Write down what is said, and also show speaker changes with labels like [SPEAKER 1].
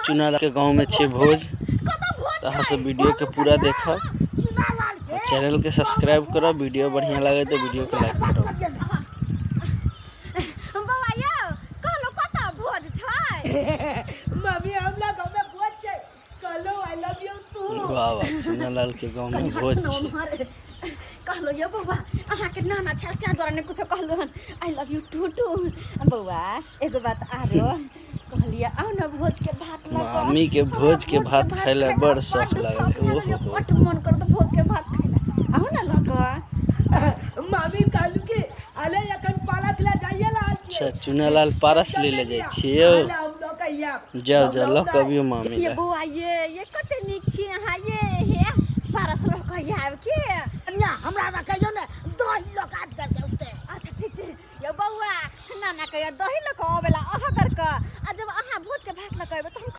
[SPEAKER 1] चुनालाल के गांव में छै भोज। तऽ अहाँ सब वीडियो के पूरा देखब आ चैनल के सब्सक्राइब करब। वीडियो बढ़िया लगे तो वीडियो के लाइक करब।
[SPEAKER 2] बौआ यौ, कहलहुँ कतऽ भोज छै?
[SPEAKER 3] मम्मी, हमरा गाँव में भोज छै, कहलो I love you तू।
[SPEAKER 1] वाह वाह, चुनालाल के गांव में
[SPEAKER 2] कनि
[SPEAKER 1] भोज
[SPEAKER 2] हटू ने
[SPEAKER 1] छै।
[SPEAKER 2] उम्हर। कहलहुँ यौ बौआ, अहाँके नाना छल तेँ दुआरे नहि कुछो कहलहुँ हन। I love you two two. बौआ, एगो बात आरो कहलियै, आउ ने भोज के भात लऽ कऽ।
[SPEAKER 1] मामी के
[SPEAKER 2] हमरा
[SPEAKER 1] भोज के भात खाय लए बड़ शौख
[SPEAKER 2] बड्ड
[SPEAKER 1] लागल।
[SPEAKER 2] शौख लागल यौ,
[SPEAKER 1] ओहो।
[SPEAKER 2] बड्ड मन करत भोज के भात खाय लए, आउ ने लऽ कऽ।
[SPEAKER 3] मामी, कहलू कि अले एखन पालक ले जाइए रहल छियै।
[SPEAKER 1] अच्छा, चुनालाल पारस लै लए जाइ छियै यौ?
[SPEAKER 3] अले हम लऽ के आयब।
[SPEAKER 1] जाउ जाउ, लऽ कऽ अबियौ मामी
[SPEAKER 2] ये
[SPEAKER 1] लए।
[SPEAKER 2] बौआ, ये कते नीक छी अहाँ ये। हे, पारस लऽ कऽ आयब के?
[SPEAKER 4] कनिया, हमरा ने कहियो ने दही लऽ कऽ आबि करके उठते।
[SPEAKER 2] अच्छा, ठीक छै यौ बौआ। नाना कहिया दही लऽ कऽ अबेला अहाँ करके, आ जब अहाँ भोज के भात लऽ कऽ अयबै तऽ हम